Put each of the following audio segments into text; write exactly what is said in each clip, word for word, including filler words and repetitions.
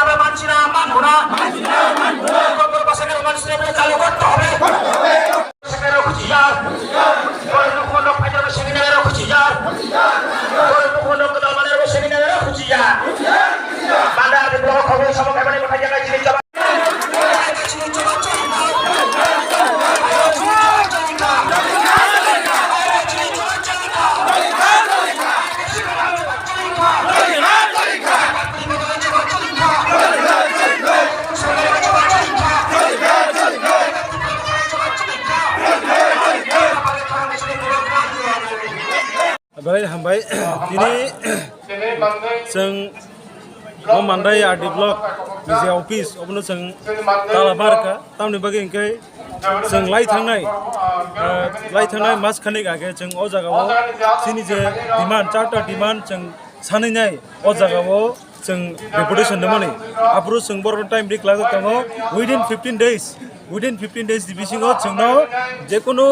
আমরা মানছি না, মানবো না। Belai hambai. Tini chwng o Mandai R D block B J office obono chwng tala barkha. Tamni bagwi hwnkhe chwng lai thangnai, ah, lai thangnai mas khanik age chwng o jagao chini je demand, charta demand chwng sanwi nai o jagao chwng deputation rwmani. Aphuru chwng borokno time ri kwlajak tongo, within fifteen days, within fifteen days ni bisingo chwngno jekunu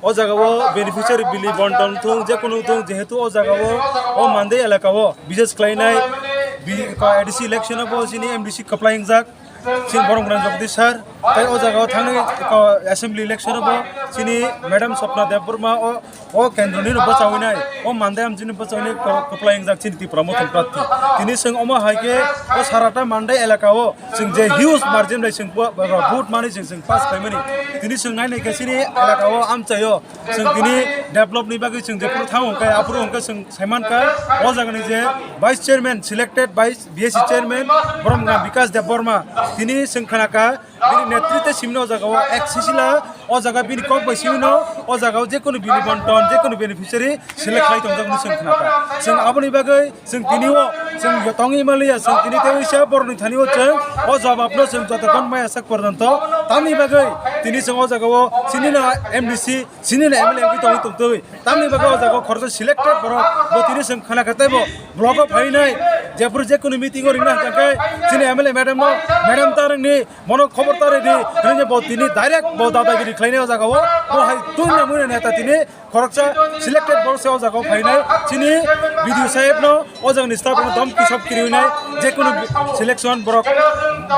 o jagao beneficiary bili bonton thung, jekunu thung, jehetu o jagao o Mandai elakao bises khlainai bi-, ko A D C election o bo chini M D C kwplai wngjak. Chini borok rang Jagdish sir, tei o jagao thangwi ko assembly election o bo chini Madam Swapna Debbarma o, o kendro ni no bwchawi nai, o Mandai amchini bwchawi nai ko-, kwplai wngjak chini Tipra Motha ni prarthi. Tini chwng omo hai khe o sarata Mandai elaka o chwng je huge margin bai chwng bo-, bo-, vote mani chwng, chwng pass khlaimani. Tini chwng nai nai khe chini elaka o amchai o chwng tini develop ni bagwi chwng jephuru thango hwnkhe aphuru hwnkhe chwng saimankha o jagani je vice chairman selected by B S C chairman borok wngkha Bikash Debbarma. Tini chwng khnakha bini netritwe simino o jagao ek sisila o jaga bini kok bai simino o jagao jekunu bini bonton, jekunu beneficiary select khlai tongjak hwnwi chwng khnakha. Chwng aboni bagwi chwng tini o chwng tongwi manliya, chwng tini tei uisa borokni thani o chwng o jawabno chwng jotokhon maya sak porjonto tamni bagwi tini chwng o jagao chini no M D C, chini no M L A wngwi tongwi tongtwi. Tamni bagwi o jaga o khoroksa selected borok bo tini chwng khna khe tei bo block o phainai jephuru jekunu meeting o ringna hwnkha khe chini M L A madam no, madam ta rwngni bono khobor ta rwdi hwnwi bo tini direct bo dadagiri khlainai o jaga o. Bo hai twi namui neta tini khoroksa selected borok se o jaga o phainai chini B D O saheb no o jagani staff rok dom kisop kiriwi nai jekunu selection borok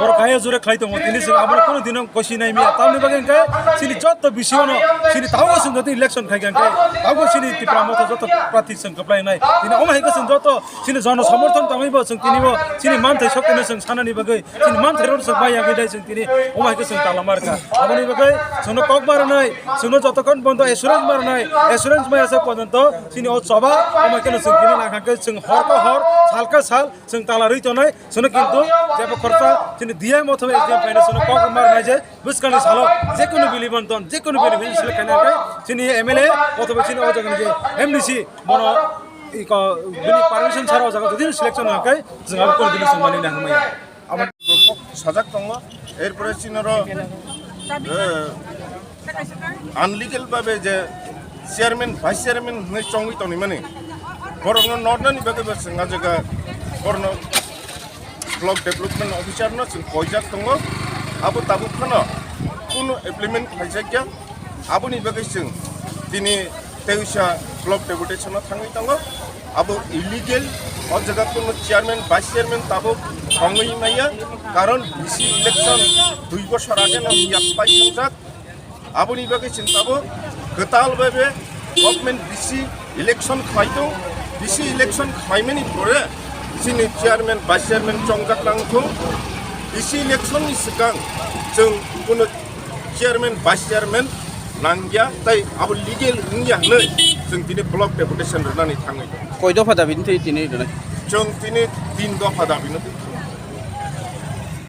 borok kaya jure khlai tongo tini chwng abono kunu dino gosi nai miya tamni bagwi hwnkhe chini joto B C O no chini tabuk chwng joto election khai kha hwnkhe tabuk chini Tipra Motha joto prarthi chwng kwplai nai tini omo hai khe chwng joto chini jono somorthon tangwi bo chwng tini bo chini manthai sokti no chwng sanani bagwi chini manthai rok chwng bai yagwi dai chwng tini omo hai khe chwng tala mar kha aboni bagwi chwngno kok baranai chwngno jotokhon bondo assurance baranai assurance maya sak porjonto chini o choba omo hai kheno chwng tini nang kha khe chwng hor ka hor sal ka sal chwng tala rwi tongnai chwngno kintu jebo khoroksa chini D M othoba S D M phaino chwngno kok mar nai je bwskangni salo jekunu bili bonton jekunu bili bili select khaina khe chini M L A othoba chini o jagani je M D C bono iko bini permission sara o jaga jodi selection nang khe chwng abo kono bini chwng mani nang maya. Abo sajak tongo, erpore chini oro, eh, unlegal babe je chairman, vice chairman hwnwi chongwi tongmani, borokno nornani bagwi bo chwng ah jaga borokno block development officer no chwng koijak tongo, abo tabuk phano kunu implement khlaijakya. Aboni bagwi chwng tini teisa block deputation o thangwi tongo. Abo illegal, o jaga kunu chairman, vice chairman tabuk thangwi maya, karon B C election dui bosor age no miyat pai thangjak. Aboni bagwi chwng tabuk kwtal bai be government B C election khlai tong, B C election khlaimani pore chini chairman, vice chairman chongjak nang thung, B C election ni swkang chwng kunu chairman, vice chairman nangya, tai abo legal wngya hwnwi Chwng tini block deputation rwnani thangwi tongo. Koi dopha dabi twi tini rwnai? Chwng tini tin dopha dabi no twi.